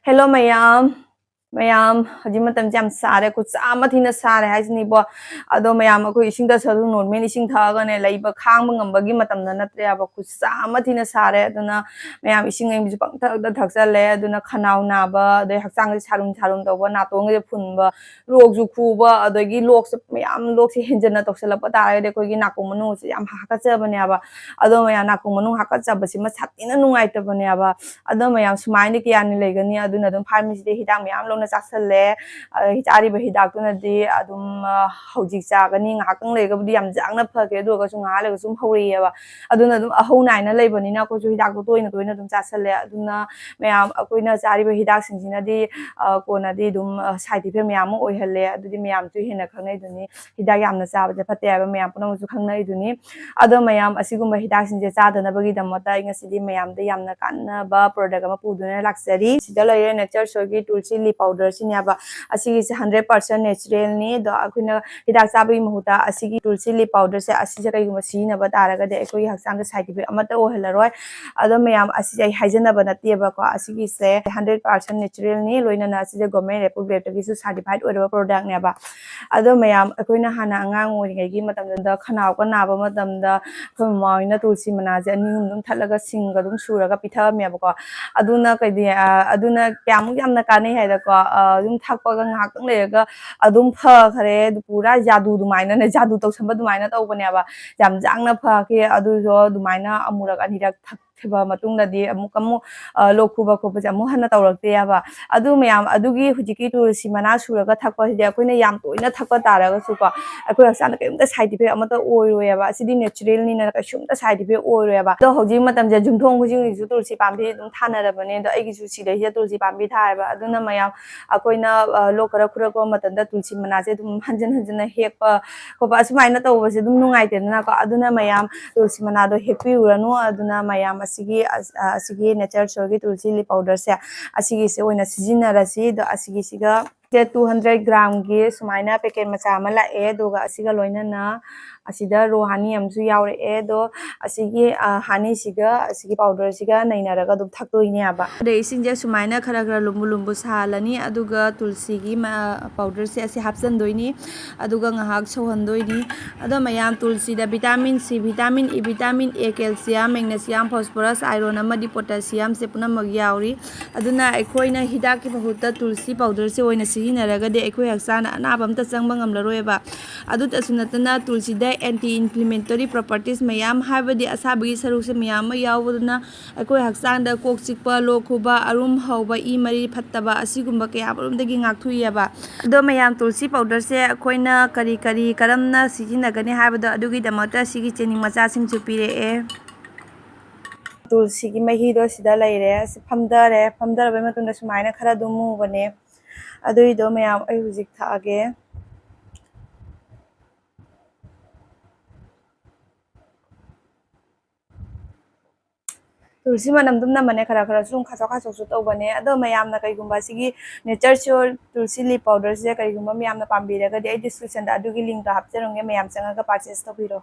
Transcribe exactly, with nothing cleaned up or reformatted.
Hello ꯃꯌꯥꯝ, ꯃꯌꯥꯝ, ꯍꯧꯖꯤꯛ ꯃꯇꯝꯁꯦ ꯌꯥꯝ ꯁꯥꯔꯦ, ꯈꯨꯠꯁꯥ ꯑꯃ ꯊꯤꯅ ꯁꯥꯔꯦ ꯍꯥꯏꯁꯤꯅꯤꯕꯣ꯫ ꯑꯗꯣ ꯃꯌꯥꯝ, ꯑꯩꯈꯣꯏ ꯏꯁꯤꯡ ꯇꯥꯁꯜꯂꯁꯨ normal ꯏꯁꯤꯡ ꯊꯛꯑꯒꯅꯦ ꯂꯩꯕ, ꯈꯥꯡꯕ ꯉꯝꯕꯒꯤ ꯃꯇꯝꯗ ꯅꯠꯇ꯭ꯔꯦꯕ, ꯈꯨꯠꯁꯥ ꯑꯃ ꯊꯤꯅ ꯁꯥꯔꯦ꯫ ꯑꯗꯨꯅ ꯃꯌꯥꯝ, ꯏꯁꯤꯡ ꯑꯏꯪꯕꯁꯨ ꯄꯪꯊꯛꯇ ꯊꯛꯆꯜꯂꯦ, ꯑꯗꯨꯅ ꯈꯅꯥꯎ ꯅꯥꯕ, ꯑꯗꯩ ꯍꯛꯆꯥꯡꯁꯦ ꯁꯥꯔꯨꯝ ꯁꯥꯔꯨꯝ ꯇꯧꯕ, ꯅꯥꯇꯣꯟꯒꯁꯦ ꯐꯨꯟꯕ, ꯂꯣꯛꯁꯨ ꯈꯨꯕ, ꯑꯗꯒꯤ ꯂꯣꯛꯁꯦ ꯃꯌꯥꯝ, ꯂꯣꯛꯁꯦ ꯍꯦꯟꯖꯟꯅ ꯇꯧꯁꯜꯂꯛꯄ ꯇꯥꯔꯒꯗꯤ ꯑꯩꯈꯣꯏꯒꯤ ꯅꯥꯀꯣꯡ ꯃꯅꯨꯡꯁꯦ ꯌꯥꯝ ꯍꯥꯀꯠꯆꯕꯅꯦꯕ꯫ ꯑꯗꯣ ꯃꯌꯥꯝ, ꯅꯥꯀꯣꯡ ꯃꯅꯨꯡ ꯍꯥꯀꯠꯆꯕꯁꯤꯃ ꯁꯥꯊꯤꯅ ꯅꯨꯡꯉꯥꯏꯇꯕꯅꯦꯕ꯫ ꯑꯗꯣ ꯃꯌꯥꯝ, ꯁꯨꯃꯥꯏꯅ ꯀꯌꯥꯅꯤ ꯂꯩꯒꯅꯤ? ꯑꯗꯨꯅ ꯑꯗꯨꯝ pharmacyꯗ ꯍꯤꯗꯥꯛ ꯃꯌꯥꯝ ꯂꯧꯅ ꯆꯥꯁꯜꯂꯦ꯫ ꯑ, ꯆꯥꯔꯤꯕ ꯍꯤꯗꯥꯛꯇꯨꯅꯗꯤ ꯑꯗꯨꯝ, ꯑ, ꯍꯧꯖꯤꯛ ꯆꯥꯒꯅꯤ, ꯉꯥꯏꯍꯥꯛꯇꯪ ꯂꯩꯔꯒꯕꯨꯗꯤ ꯌꯥꯝ ꯌꯥꯡꯅ ꯐꯈ꯭ꯔꯦ, ꯑꯗꯨ ꯑꯣꯏꯔꯒꯁꯨ ꯉꯥꯏꯍꯥꯛ ꯂꯩꯔꯒꯁꯨ ꯑꯗꯨꯝ ꯍꯧꯔꯛꯑꯦꯕ꯫ ꯑꯗꯨꯅ ꯑꯗꯨꯝ ꯑꯍꯧ ꯅꯥꯏꯅ ꯂꯩꯕꯅꯤꯅ ꯑꯩꯈꯣꯏꯁꯨ ꯍꯤꯗꯥꯛꯇꯣ ꯇꯣꯏꯅ ꯇꯣꯏꯅ ꯑꯗꯨꯝ ꯆꯥꯁꯜꯂꯦ꯫ ꯑꯗꯨꯅ ꯃꯌꯥꯝ, ꯑꯩꯈꯣꯏꯅ ꯆꯥꯔꯤꯕ ꯍꯤꯗꯥꯛꯁꯤꯡꯁꯤꯅꯗꯤ, ꯑ, ꯀꯣꯟꯅꯗꯤ ꯑꯗꯨꯝ, ꯑ, side effect ꯃꯌꯥꯝ ꯑꯃ ꯑꯣꯏꯍꯜꯂꯦ꯫ ꯑꯗꯨꯗꯤ ꯃꯌꯥꯝꯁꯨ ꯍꯦꯟꯅ ꯈꯪꯅꯩꯗꯨꯅꯤ, ꯍꯤꯗꯥꯛ ꯌꯥꯝꯅ ꯆꯥꯕꯁꯦ ꯐꯠꯇꯦ ꯍꯥꯏꯕ ꯃꯌꯥꯝ ꯄꯨꯝꯅꯃꯛꯁꯨ ꯈꯪꯅꯩꯗꯨꯅꯤ꯫ ꯑꯗꯣ ꯃꯌꯥꯝ, ꯑꯁꯤꯒꯨꯝꯕ ꯍꯤꯗꯥꯛꯁꯤꯡꯁꯦ ꯆꯥꯗꯅꯕꯒꯤꯗꯃꯛꯇ ꯑꯩ ꯉꯁꯤꯗꯤ ꯃꯌꯥꯝꯗ ꯌꯥꯝꯅ ꯀꯥꯟꯅꯕ product ꯑꯃ ꯄꯨꯗꯨꯅ ꯂꯥꯛꯆꯔꯤ꯫ ꯁꯤꯗ ꯂꯩꯔꯦ Nature Soulꯒꯤ Tulsi Leaf Powderꯁꯤꯅꯦꯕ꯫ ꯑꯁꯤꯒꯤꯁꯦ hundred percent naturalꯅꯤ꯫ ꯑꯗꯣ ꯑꯩꯈꯣꯏꯅ ꯍꯤꯗꯥꯛ ꯆꯥꯕꯒꯤ ꯃꯍꯨꯠꯇ ꯑꯁꯤꯒꯤ Tulsi Leaf Powderꯁꯦ, ꯑꯁꯤꯁꯦ ꯀꯩꯒꯨꯝꯕ ꯁꯤꯖꯤꯟꯅꯕ ꯇꯥꯔꯒꯗꯤ ꯑꯩꯈꯣꯏꯒꯤ ꯍꯛꯆꯥꯡꯗ side effect ꯑꯃꯠꯇ ꯑꯣꯏꯍꯜꯂꯔꯣꯏ꯫ ꯑꯗꯣ ꯃꯌꯥꯝ, ꯑꯁꯤꯁꯦ ꯑꯩ ꯍꯥꯏꯖꯅꯕ ꯅꯠꯇꯦꯕꯀꯣ, ꯑꯁꯤꯒꯤꯁꯦ hundred percent naturalꯅꯤ, ꯂꯣꯏꯅꯅ ꯑꯁꯤꯁꯦ government approved labꯇꯒꯤꯁꯨ certified ꯑꯣꯏꯔꯕ productꯅꯦꯕ꯫ ꯑꯗꯣ ꯃꯌꯥꯝ, ꯑꯩꯈꯣꯏꯅ ꯍꯥꯟꯅ ꯑꯉꯥꯡ ꯑꯣꯏꯔꯤꯉꯩꯒꯤ ꯃꯇꯝꯗ ꯈꯅꯥꯎꯒ ꯅꯥꯕ ꯃꯇꯝꯗ ꯑꯩꯈꯣꯏ ꯃꯃꯥ ꯍꯣꯏꯅ ꯇꯨꯜꯁꯤ ꯃꯅꯥꯁꯦ ꯑꯅꯤ ꯑꯍꯨꯝ ꯑꯗꯨꯝ ꯊꯠꯂꯒ ꯁꯤꯡꯒ ꯑꯗꯨꯝ ꯁꯨꯔꯒ ꯄꯤꯊꯛꯑꯝꯃꯦꯕꯀꯣ꯫ ꯑꯗꯨꯅ ꯀꯩꯗꯤ, ꯑ, ꯑꯗꯨꯅ ꯀꯌꯥꯃꯨꯛ ꯌꯥꯝꯅ ꯀꯥꯟꯅꯩ ꯍꯥꯏꯗꯀꯣ, ꯑ, ꯑꯗꯨꯝ ꯊꯛꯄꯒ ꯉꯥꯏꯍꯥꯛꯇꯪ ꯂꯩꯔꯒ ꯑꯗꯨꯝ ꯐꯈ꯭ꯔꯦ꯫ ꯑꯗꯨ ꯄꯨꯔꯥ ꯖꯥꯗꯨ ꯑꯗꯨꯃꯥꯏꯅꯅꯦ, ꯖꯥꯗꯨ ꯇꯧꯁꯟꯕ ꯑꯗꯨꯃꯥꯏꯅ ꯇꯧꯕꯅꯦꯕ꯫ ꯌꯥꯝ ꯌꯥꯡꯅ ꯐꯈꯤ꯫ ꯑꯗꯨꯁꯨ ꯑꯗꯨꯃꯥꯏꯅ ꯑꯃꯨꯔꯛ ꯑꯅꯤꯔꯛ ꯊꯛꯈꯤꯕ ꯃꯇꯨꯡꯗꯗꯤ ꯑꯃꯨꯛ ꯑꯃꯨꯛ, ꯑ, ꯂꯣꯛ ꯈꯨꯕ ꯈꯣꯠꯄꯁꯦ ꯑꯃꯨꯛ ꯍꯟꯅ ꯇꯧꯔꯛꯇꯦꯕ꯫ ꯑꯗꯨ ꯃꯌꯥꯝ, ꯑꯗꯨꯒꯤ ꯍꯧꯖꯤꯛꯀꯤ ꯇꯨꯜꯁꯤ ꯃꯅꯥ ꯁꯨꯔꯒ ꯊꯛꯄꯁꯤꯗꯤ ꯑꯩꯈꯣꯏꯅ ꯌꯥꯝ ꯇꯣꯏꯅ ꯊꯛꯄ ꯇꯥꯔꯒꯁꯨꯀꯣ, ꯑꯩꯈꯣꯏ ꯍꯛꯆꯥꯡꯗ ꯀꯔꯤꯝꯇ side effect ꯑꯃꯠꯇ ꯑꯣꯏꯔꯣꯏꯕ꯫ ꯑꯁꯤꯗꯤ naturalꯅꯤꯅ ꯀꯩꯁꯨꯝꯇ side effect ꯑꯣꯏꯔꯣꯏꯕ꯫ ꯑꯗꯣ ꯍꯧꯖꯤꯛ ꯃꯇꯝꯁꯦ ꯌꯨꯝꯊꯣꯡ ꯈꯨꯗꯤꯡꯒꯤꯁꯨ ꯇꯨꯜꯁꯤ ꯄꯥꯝꯕꯤ ꯑꯗꯨꯝ ꯊꯥꯅꯔꯕꯅꯦ꯫ ꯑꯗꯣ ꯑꯩꯒꯤꯁꯨ ꯁꯤꯗꯩꯁꯤꯗ ꯇꯨꯜꯁꯤ ꯄꯥꯝꯕꯤ ꯊꯥꯏꯌꯦꯕ꯫ ꯑꯗꯨꯅ ꯃꯌꯥꯝ, ꯑꯩꯈꯣꯏꯅ, ꯑ, ꯂꯣꯛ ꯈꯔ ꯈꯨꯔꯛꯄ ꯃꯇꯝꯗ ꯇꯨꯜꯁꯤ ꯃꯅꯥꯁꯦ ꯑꯗꯨꯝ ꯍꯟꯖꯤꯟ ꯍꯟꯖꯤꯟꯅ ꯍꯦꯛꯄ ꯈꯣꯠꯄ ꯑꯁꯨꯃꯥꯏꯅ ꯇꯧꯕꯁꯦ ꯑꯗꯨꯝ ꯅꯨꯡꯉꯥꯏꯇꯦꯗꯅꯀꯣ꯫ ꯑꯗꯨꯅ ꯃꯌꯥꯝ, ꯇꯨꯜꯁꯤ ꯃꯅꯥꯗꯣ ꯍꯦꯛꯄꯤꯔꯨꯔꯅꯨ꯫ ꯑꯗꯨꯅ ꯃꯌꯥꯝ, ꯑꯁꯤꯒꯤ, ꯑ, ꯑꯁꯤꯒꯤ Nature Soulꯒꯤ Tulsi Leaf Powderꯁꯦ, ꯑꯁꯤꯒꯤꯁꯦ ꯑꯣꯏꯅ ꯁꯤꯖꯤꯟꯅꯔꯁꯤ꯫ ꯑꯗꯣ ꯑꯁꯤꯒꯤꯁꯤꯒ ꯁꯦ two hundred gramꯒꯤ ꯁꯨꯃꯥꯏꯅ packet ꯃꯆꯥ ꯑꯃ ꯂꯥꯛꯑꯦ꯫ ꯑꯗꯨꯒ ꯑꯁꯤꯒ ꯂꯣꯏꯅꯅ ꯑꯁꯤꯗ ꯔꯣ ꯍꯅꯤ ꯑꯃꯁꯨ ꯌꯥꯎꯔꯛꯑꯦ꯫ ꯑꯗꯣ ꯑꯁꯤꯒꯤ ꯍꯅꯤꯁꯤꯒ ꯑꯁꯤꯒꯤ ꯄꯥꯎꯗꯔꯁꯤꯒ ꯅꯩꯅꯔꯒ ꯑꯗꯨꯝ ꯊꯛꯇꯣꯏꯅꯦꯕ꯫ ꯑꯗꯩ ꯏꯁꯤꯡꯁꯦ ꯁꯨꯃꯥꯏꯅ ꯈꯔ ꯈꯔ ꯂꯨꯝꯕꯨ ꯂꯨꯝꯕꯨ ꯁꯥꯍꯜꯂꯅꯤ꯫ ꯑꯗꯨꯒ ꯇꯨꯜꯁꯤꯒꯤ ꯄꯥꯎꯗꯔꯁꯦ ꯑꯁꯤ ꯍꯥꯞꯆꯤꯟꯗꯣꯏꯅꯤ꯫ ꯑꯗꯨꯒ ꯉꯥꯏꯍꯥꯛ ꯁꯧꯍꯟꯗꯣꯏꯅꯤ꯫ ꯑꯗꯣ ꯃꯌꯥꯝ, ꯇꯨꯜꯁꯤꯗ vitamin C, vitamin E, vitamin A, calcium, magnesium, phosphorus, iron ꯑꯃꯗꯤ potassiumꯁꯦ ꯄꯨꯝꯅꯃꯛ ꯌꯥꯎꯔꯤ꯫ ꯑꯗꯨꯅ ꯑꯩꯈꯣꯏꯅ ꯍꯤꯗꯥꯛꯀꯤ ꯃꯍꯨꯠꯇ ꯇꯨꯜꯁꯤ ꯄꯥꯎꯗꯔꯁꯦ ꯑꯣꯏꯅ ꯁꯤꯖꯤꯟꯅꯔꯒꯗꯤ ꯑꯩꯈꯣꯏ ꯍꯛꯆꯥꯡꯗ ꯑꯅꯥꯕ ꯑꯝꯇ ꯆꯪꯕ ꯉꯝꯂꯔꯣꯏꯕ꯫ ꯑꯗꯨꯇꯁꯨ ꯅꯠꯇꯅ ꯇꯨꯜꯁꯤꯗ anti inflammatory properties ꯃꯌꯥꯝ, ꯍꯥꯏꯕꯗꯤ ꯑꯁꯥꯕꯒꯤ ꯁꯔꯨꯛꯁꯦ ꯃꯌꯥꯝ ꯑꯃ ꯌꯥꯎꯕꯗꯨꯅ ꯑꯩꯈꯣꯏ ꯍꯛꯆꯥꯡꯗ ꯀꯣꯛ ꯆꯤꯛꯄ, ꯂꯣꯛ ꯈꯨꯕ, ꯑꯔꯨꯝ ꯍꯧꯕ, ꯏ ꯃꯔꯤ ꯐꯠꯇꯕ ꯑꯁꯤꯒꯨꯝꯕ ꯀꯌꯥ ꯑꯃꯔꯣꯝꯗꯒꯤ ꯉꯥꯛꯊꯣꯛꯏꯑꯕ꯫ ꯑꯗꯣ ꯃꯌꯥꯝ, ꯇꯨꯜꯁꯤ ꯄꯥꯎꯗꯔꯁꯦ ꯑꯩꯈꯣꯏꯅ ꯀꯔꯤ ꯀꯔꯤ ꯀꯔꯝꯅ ꯁꯤꯖꯤꯟꯅꯒꯅꯤ ꯍꯥꯏꯕꯗꯣ ꯑꯗꯨꯒꯤꯗꯃꯛꯇ ꯁꯤꯒꯤ ꯆꯦꯅꯤꯡ ꯃꯆꯥꯁꯤꯡꯁꯨ ꯄꯤꯔꯛꯑꯦ꯫ ꯇꯨꯜꯁꯤꯒꯤ ꯃꯍꯤꯗꯣ ꯁꯤꯗ ꯂꯩꯔꯦ꯫ ꯁꯤ ꯐꯝꯊꯔꯦ꯫ ꯐꯝꯊꯔꯕꯩ ꯃꯇꯨꯡꯗ ꯁꯨꯃꯥꯏꯅ ꯈꯔ ꯑꯗꯨꯝ ꯃꯨꯕꯅꯦ꯫ ꯑꯗꯨꯏꯗꯣ ꯃꯌꯥꯝ ꯑꯩ ꯍꯧꯖꯤꯛ ꯊꯛꯑꯒꯦ꯫ ꯇꯨꯜꯁꯤ ꯃꯅꯝ ꯑꯗꯨꯝ ꯅꯝꯕꯅꯦ, ꯈꯔ ꯈꯔꯁꯨ ꯑꯗꯨꯝ ꯈꯥꯁꯣꯛ ꯈꯥꯁꯣꯛꯁꯨ ꯇꯧꯕꯅꯦ꯫ ꯑꯗꯣ ꯃꯌꯥꯝꯅ ꯀꯩꯒꯨꯝꯕ ꯁꯤꯒꯤ Nature Sure ꯇꯨꯜꯁꯤ leaf powderꯁꯦ ꯀꯔꯤꯒꯨꯝꯕ ꯃꯌꯥꯝꯅ ꯄꯥꯝꯕꯤꯔꯒꯗꯤ ꯑꯩ descriptionꯗ ꯑꯗꯨꯒꯤ linkꯇꯣ ꯍꯥꯞꯆꯔꯝꯒꯦ, ꯃꯌꯥꯝ ꯆꯪꯉꯒ purchase ꯇꯧꯕꯤꯔꯣ꯫